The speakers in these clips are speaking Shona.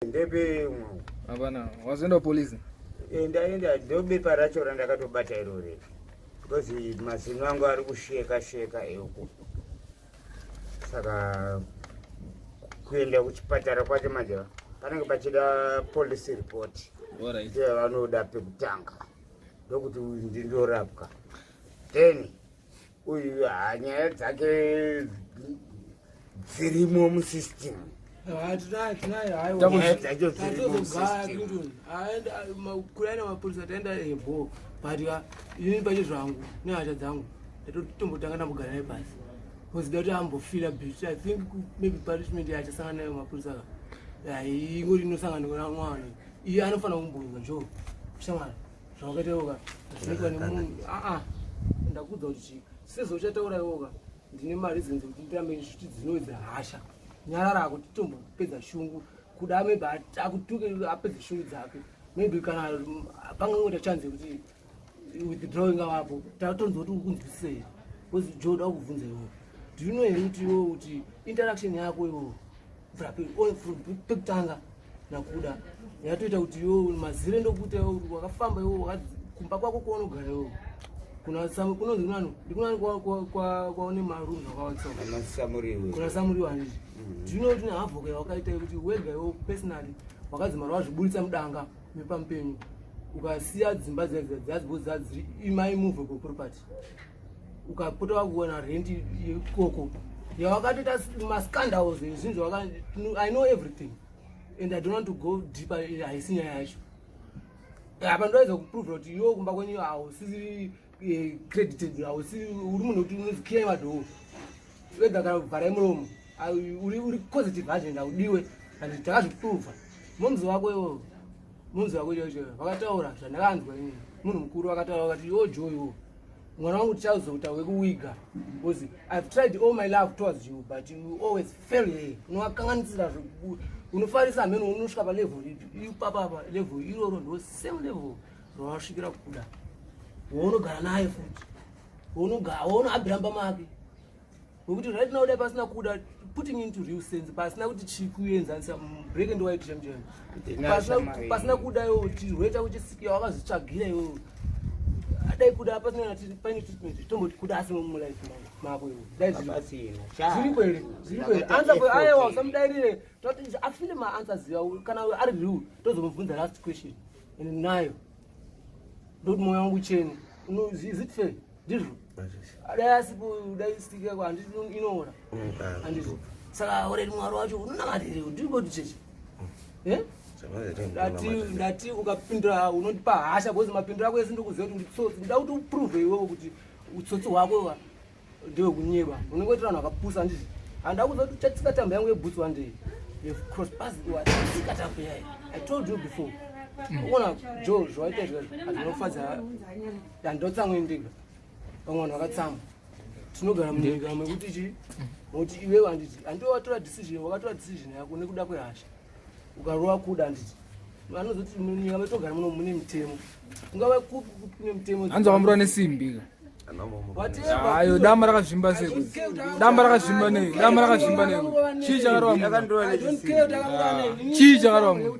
Ndepe umwe. Hapana, wazoenda kupolisi? Eh, ndaenda, ndobepa racho randakatobata irori because mazino angu ari kusheka sheka euku, saka kuenda kuchipatara kwacho manje panenge pachida police report. Ndiyo vanoda pekutanga, ndokuti uyu ndindorapwa, then uyu hanyaya dzake dzirimo musystem. Tinayo, tinayo, haiwa. Nyaya dzacho dzirimo Tatozogara musystem. Clinton. Aenda kuraina mapurisa, taenda ebo, but inini pache zvangu nehasha dzangu ndatotombotanga ndambogara naye pasi because da kuti ambofila bit. I think maybe punishment yaachasangana nayo mapurisa ka ingori inosangana namwana iye, anofanira kumbonzwa njo shamwari zvawakaita iwoka zvinoitwa nemunhu. Aa, ndakudza kuti chii, sezvo uchataura iwoka, ndine mari dzinzi kuti ndirambe ndichiti dzinowedzera hasha. Nyarara kuti tombopedza shungu. Kuda maybe akutuke apedze shungu dzake, maybe kana pangangoita chance yekuti withdrawing avapo, tatonzwa kuti uri kunzwisisa here, because Joe, da kubvunza iwowo, do you know here kuti iwowo kuti interaction yako iwowo kubvira from pekutanga nakuda yatoita kuti iwowo mazire ndokuita iwowo kuti wakafamba iwowo kumba kwako kwaunogara iwowo kuna kunonzi kunani, ndikunani kwaune marooms akawakisa? Anasamuriwe. Kuna Samuriwa, handiti? Do you know kuti nehavoc yawakaita yekuti wega iwo personally wakadzimara wazviburitsa mudanga mepamupenyu, ukasiya dzimba dziya dziya dziri immovable property, ukapota wakuona rent yekoko yawakatoita mascandals, zvinhu zvawaka, I know everything and I don't want to go deeper, haisi nyaya yacho apa. Ndoedza kuprova kuti iwo kumba kwenyu hausisi credited, hausi uri munhu kuti unonzi kiyai madoor wega kana kuvharai muromo. Uri positive agent, haudiwe, and takazviprova. Momzi wako iwowo, momzi wako chaicho vakataura zvandakanzwa inini, munhu mukuru vakataura vakati, "Iwo Joe, iwo mwana wangu, tichazoita wekuwiga because I've tried all my love towards you, but you always fail here. Unovakanganisira, unofarisa hameno unosvika palevel ipi ipapapa." Level iroro ndo same level rawasvikira kuda waunogara naye futi, waunohambira mba make, wekuti right now dai pasina kuda, putting into real sense, pasina kuti chikuenzanisa break and white cham cham, pasina kuda iwo chirwere chako chesikiya wakazvitsvagira iwewe, dai kuda pasina paine treatment, tomboti kuda asimo mulife mako iwe, dai zviriko here? Zviriko here? Answer. Aiwa, usamudairire, toti afile maanswer ziva kana ari real, tozomubvunza last question and nayo ndokuti mwoyo wangu uchene. Is it fair? Ndizvo, dai asipo, dai stika handiti inoora, handiti? Saka already Mwari wacho unonamatirei? Ndiri chechi. Ndati ukapindura unondipa hasha because mapinduro ako ese ndikuziva kuti uri tsotsi. Ndoda kuti uprove iwewe kuti utsotsi hwako ndewekunyeba, unenge waitira vanhu vakapusa, handiti? Handa kuziva kuti uchatsika tambo yangu yebhutsu one day. You've crossed paths, watsika tambo yayo. I told you before. Uona Joe, zvawaita izvozvo hazvinofadza, handotsamwe ndega, vamwe vanhu vakatsamwa. Tinogara munyika mekuti chi nokuti iwewe, handiti, handiwe watora decision, wakatora decision yako nekuda kwehasha, ukarova kuda, handiti? Vanozoti munyika metogara muno mune mitemo, kungava kupi kune mitemo? Hanzi wakamurwa nesimbi ka. Ayo damba rakazvimba sei? Damba rakazvimba nei? Damba rakazvimba nei? Chii chakarova munhu? Chii chakarova munhu?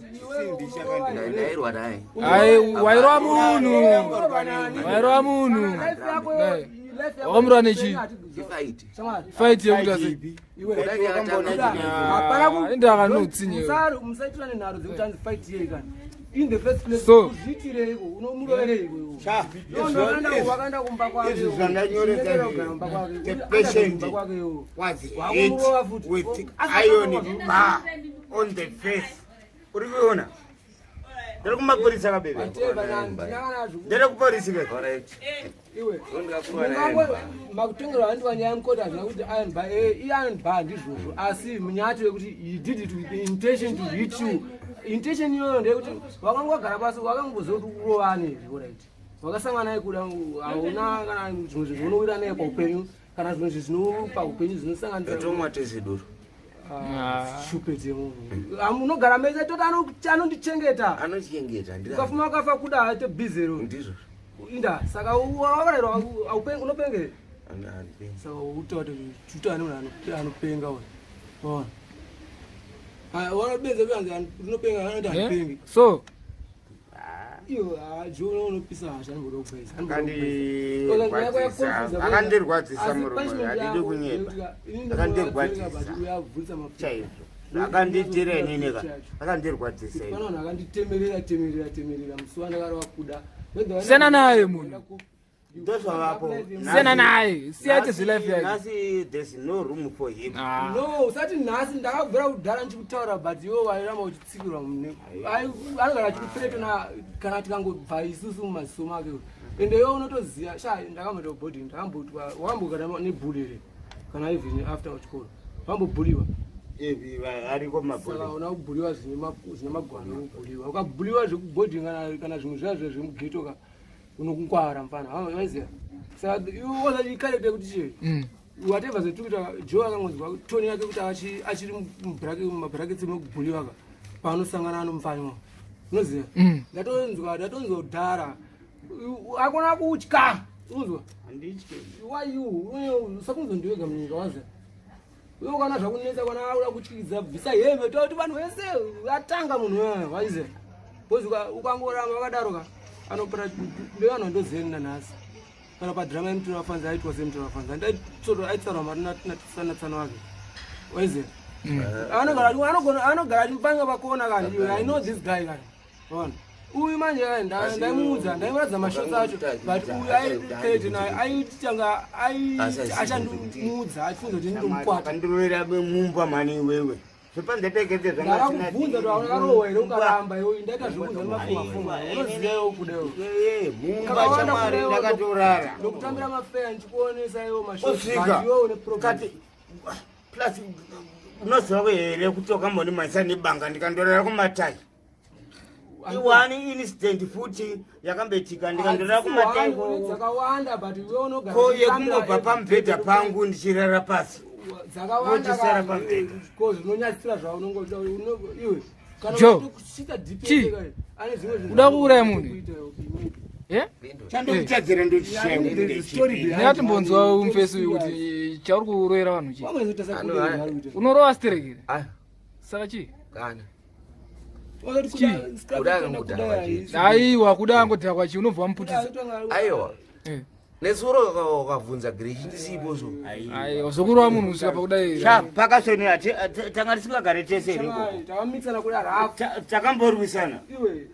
Ndairwa naye. Ai, wairova munhu, wairova munhu, wakamurova nechii? Ifight. Fight yekuita sei? Ende akanotsinye. Musaitirane nharo dzekuti hanzi fight yei kana in the first place. So- Kuzviitireiko? Unomurovereiko? Wakaenda kumba kwake. Izvi zvandanyoresa, kumba kwake. the patient Kumba kwake iwo. was hit Wakumurova futi. with iron bar on the face. Uri kuona, ndiri kumapurisa kabebe, ndiri kupolisi ke. Alright. Iwe. Ndikakurwa naye. Makutongerwa andiwa nyaya mukoti hazvina kuti iron bar, iron bar ndizvozvo, asi munyato yekuti he did it with the intention to hit you. Intention iyoyo ndeyekuti wakanga wagara pasi, wakangoziva kuti urovane here? Alright, wakasangana naye kuda, hauna kana zvimwe zvinhu zvinowira naye paupenyu, kana zvimwe zvinhu zvinopa upenyu zvinosanganisa. Tomwa tese doro. Stupid yemunhu. Unogara mese toti anondichengeta. Anochengeta. Ukafuma wakafa, kuda aite bhizero. Ndizvo. Inda saka wavarayirwa, unopengere. Handipengi. Saka utaura kuti chuta ane munhu anopenga uyu, ona. Ah, wanobenza kuyanzi unopenga anoti Eh? handipengi. So Iyo ah, Joe unopisa hasha anoda kubvesa. Akandirwadzisa. Akandirwadzisa murume handidi kunyepa. Akandirwadzisa. Chaizvo. Akandiitira inini ka. Akandirwadzisa ini. Pana vanhu akanditemerera temerera temerera musi wandakarova kuda. Siyana naye munhu. Ndozvavapo. Siyana naye. Siya aite zvelife yake. Nhasi there's no room for him. Ah. No, usati nhasi ndakabvira kudhara ndichikutaura but iwe wairamba uchitsikirwa mune. Anogara achikuthreatena kana tikangobva isusu mumaziso make. Ende iwe unotoziva sha ndakamboita boarding ndakambotwa wambogara nebully here kana even after chikoro. Wambobhuliwa. Evi ariko Saka mabhodhi. una kubhuliwa zvine magwaro okubhuliwa. Ukabhuliwa zvekuboarding kana zvimwe zviya zviya zvemugeto ka unokungwara mfana. Waiziva. Saka iwe wazati character yekuti chii? Whatever zvetiri kuita Joe akangonzwa toni yake kuti achiri mumabrackets emekubhuliwa ka paanosangana anomufanywa unoziva ndatonzwa ndatonzwa kudhara akona kutya unzwa Handityi. why you usakunzwa ndiwega munyika waziva uye ukaona zvakunetsa kana auda kutyidza bvisa hembe toti vanhu vese vatanga munhu wewe waiziva because ukangoramba wakadaro ka anopera ndevanhu vandozeni nanhasi kana padrama yemutoro wafanzi aitwa semutoro wafanzi aitsaura mari natsana wake waiziva anogara achimupanga pakona kani iwe i know this guy kani ona uyu manje ndaimuudza ndaimuratidza mashots acho but uyu aikaete naye aitanga achandimuudza achifunza kuti ndomukwata Kandirovera mumba mhani iwewe. Zvepanze pegedhe zvanga zvisina ndakakubvunza kuti akarohwa here ukaramba iwe ndaita zvekubvunza nemafungafunga unoziva iwe kudewo Eh, mumba chamwari ndakatorara. ndokutambira mafeya ndichikuonesa iwo Osvika. mashoiwe une problem Kati plus unoziva here kuti wakambondimhanyisa nebanga ndikandorara kumatai. Iwani incident futi yakamboitika ndikandorara kumatai. Dzakawanda but iwe unogara Ko yekungobva pamubhedha pangu ndichirara pasi. Dzakawanda Wochisara pamubhedha. ko zvinonyadzisira zvaunongoita iwe kana Joe. uchitokusvitsa deep Chii? yega, ane zvimwe zvinhu Uda kuuraya munhu? kuita iwe. Eh? Chandokutadzira Yeah, there's a story behind Ndingatimbonzwa it. mufesi uyu kuti chauri kuroera vanhu chii? Vamwe vanoita sakuda vari kuita. Unorova stereki. Ah, Saka chii? kana Wakati Chii? kuda- Kuda kuda angodhakwa kuda chete. Aiwa kuda angodhakwa chii unobva wamuputisa. Aiwa. Eh. Nezuro wakabvunza Grechi ndisipo so. Aiwa zvokurova munhu kusvika pakudai. Sha pakasoni tanga tisingagare tese here ikoko. Takamixana kuda rafu. Takamborwisana. Iwe,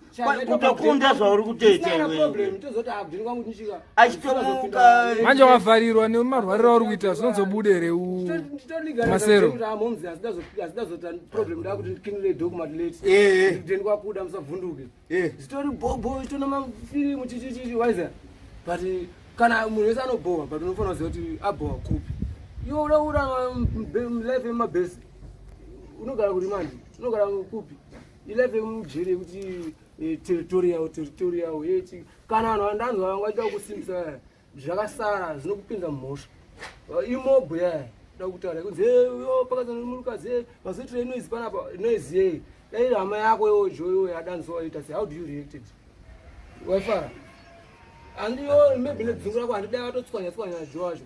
Kutokunda zvauri kutoita Isina iwewe. problem, tozoti ah, kwangu ndichika. Achitomuka Manje wakavharirwa nemarwariro auri kuita zvinonzobuda here Masero. Momzi asidazota problem ndakuti ndikinire document late. Eh, Ndeni kwakuda musavhunduke. eh. Zvitori bobo itona mafirimu chichichichi waiza. But kana munhu wese anobhowa but unofanira kuziva kuti abhowa kupi. Iwe uda ura life yemabhesi. Unogara kuti manje, unogara kupi? Ilife yemujeri yekuti territorial territorial yechi kana vanhu vandanzwa vanga vachida kusimbisa zvakasara zvinokupinza mumhosva. Imobhu yaya da kutaura kunzi yo pakazanumurukadzi vazoitira noise panapa noise yei dai hama yako iwo joyo yadanzwa waita sei how do you react it waifara handiyo maybe nedzungu rako handidai watotswanya tswanya jo wacho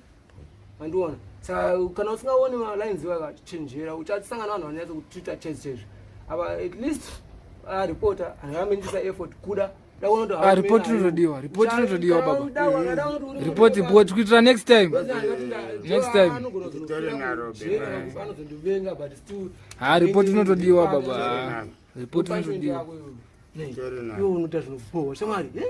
andiona saka kana usingaoni malines wakachenjera uchasangana vanhu vanonyatsa kutreata chaizvo chaizvo apa at least aripota angaramendisa effort kuda Ah, report inotodiwa, report inotodiwa, baba. Report report kuitira next time. Next time. Anozondivenga but still Ha report inotodiwa baba. Report inotodiwa. Iwe unoita zvinobhowa shamwari eh?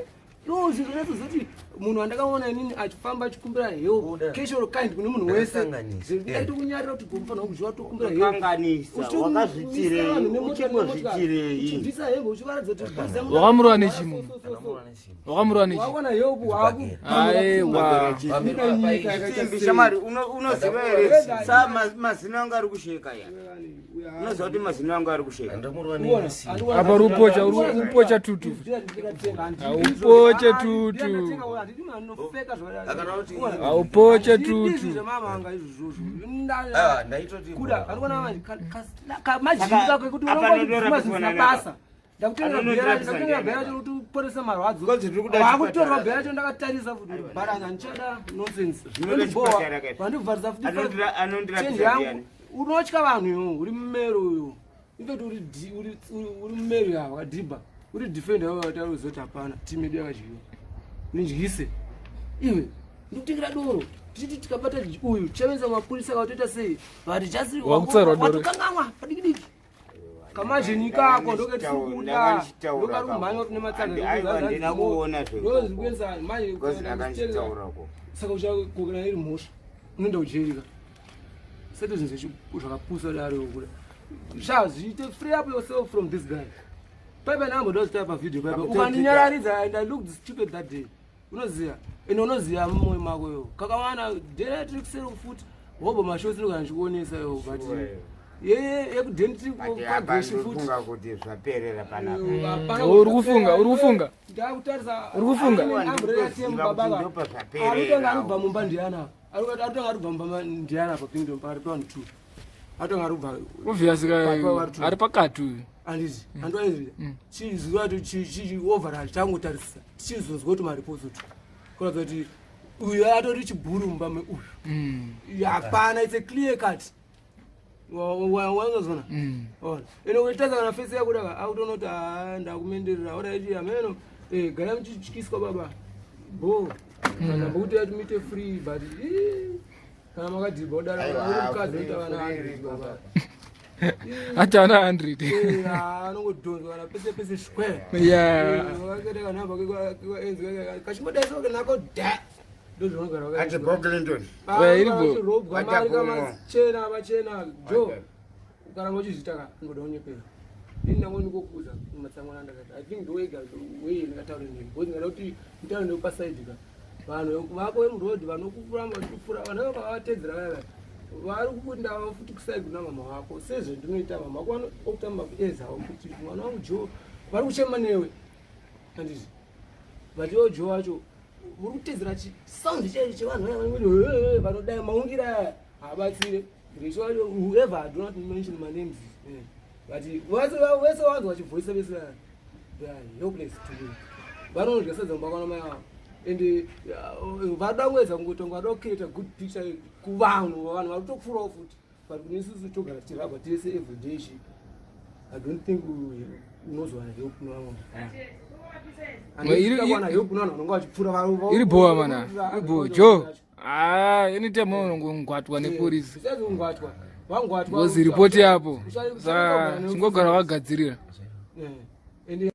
Iwe zvinonyatsozoti munhu wandakaona inini achifamba achikumbira help Buda. cash or kind kune munhu wese Ndakasanganisa. ndaitokunyarira kuti gomufanira kuzviwa tokumbira help Kanganisa, wakazvitirei, uchingozvitirei. uchibvisa hembe uchivaradza kuti Wakamurova nechi munhu? Wakamurova nechi? wawana help Aiwa. Simbi shamwari unoziva here sa mazino angu ari kusheka ya unoziva kuti mazino angu ari kusheka Andamurwa nesimbi. Apa rupocha, upocha tutu. Aupoche tutu. Aupoche tutu. Ah, ndaitoti kuda arikuona manje kamajini kako ekuti Apa unongobvuma zvisina anondorapisa basa ndakutengera Anondorapisa bhera racho kuti uporese marwadzo Because ndiri kuda wakutorwa chipatara. bhera racho ndakatarisa futi bharani handichada nonsense Zvinoda chipatara kaizvi. vandibvarisa futi Anondirapisa change yangu ndiani? unotya vanhu iwo uri mumero uyo. In fact uri uri mumeri ava wakadhibha uri defender wavo vatauri kuzoti hapana team yedu yakadyiwa. Undyise. Iwe ndikutengera doro tichiti tikabata uyu tichavenza mapurisa katoita sei but just watokangamwa padikidiki kamazhini kako ndoketikuda ndokari kumhanya kuti nematsanga ndozvikuenza manje saka uchakokana iri mhosva unoenda kujerika sete zvinhu zvakapusa daro kuda sha zviite free up yourself from this guy paipa ndamboda kuzvitaya pavideo paipa ukandinyararidza and I looked stupid that day unoziva ende unoziva mumoyo mako yo kakawana dena tiri kuseri futi hobho mashosi ndogana ndichikuonesa yo but yeye yekudeni tiri kwageshi futi kuti zvaperera panapa uri kufunga uri kufunga ndakutarisa uri kufunga arikutonga arikubva mumba ndiana arikutonga arikubva mumba ndiana pa kingdom pakati pa 2 atonga arikubva obvious ari pakati uyu anditi andoaizvira chizuva chi overall changotarisa tichizonzwa kuti mareports utu kuratidza kuti uyu atori chibhuru mumba meuyu hapana it's a clear cut wanozona ona ende kuchitadza kana fesi yako daka akutoona kuti haa ndakumenderera oraiti ameno eh, gara muchityiswa baba bo kana mbokuti yati muite free but kana makadhibha kudaro mukadzi oita vana 100 baba ati ana 100 eh, anongodhonzwa kana pese pese square yeah vakaita kanhamba kachingodaiso nako da ndozvaunogara ati Bill Clinton wakairobwa mari kamachena vachena jo ukaramba uchizviita ka ungoda kunyepera ini ndango ndikokuudza matsangwana ndakati i think ndowega way ndingataure nemi because ndingada kuti nditaure newe pasaidi ka vanhu vako vemuroad vanokuramba vachikupfura vanhu vavo vakavatedzera vaya vaya vari kukuti ava futi kusaidi kuna mama vako sezvendinoita mama vako vanookutamba makuezawo kuti mwana wangu jo vari kuchema newe handiti but iwo jo wacho uri kutedzera chisound chaicho chevanhu vaya vanenge vanodai maungira aya haabatsire Ndicho wacho whoever I do not mention my names eh. But vese vese vanhu vachivhoisa vese vaya they are helpless to me vanodya sadza mumba kwana mai avo and vada kuedza kungotonga vada kucreata good picture kuvanhu vanhu vari kutopfuurawo futi but kune isusu togara tichirabva tese everyday chi i don't think unozowana help nevamwe andikuwana help nevanhu vanonga vachipfuura iri bhowa mana iri bhowa jo ah anytime unongongwatwa nepolisi usazongwatwa wangwatwa ngozi ripoti yapo saka chingogara wakagadzirira ende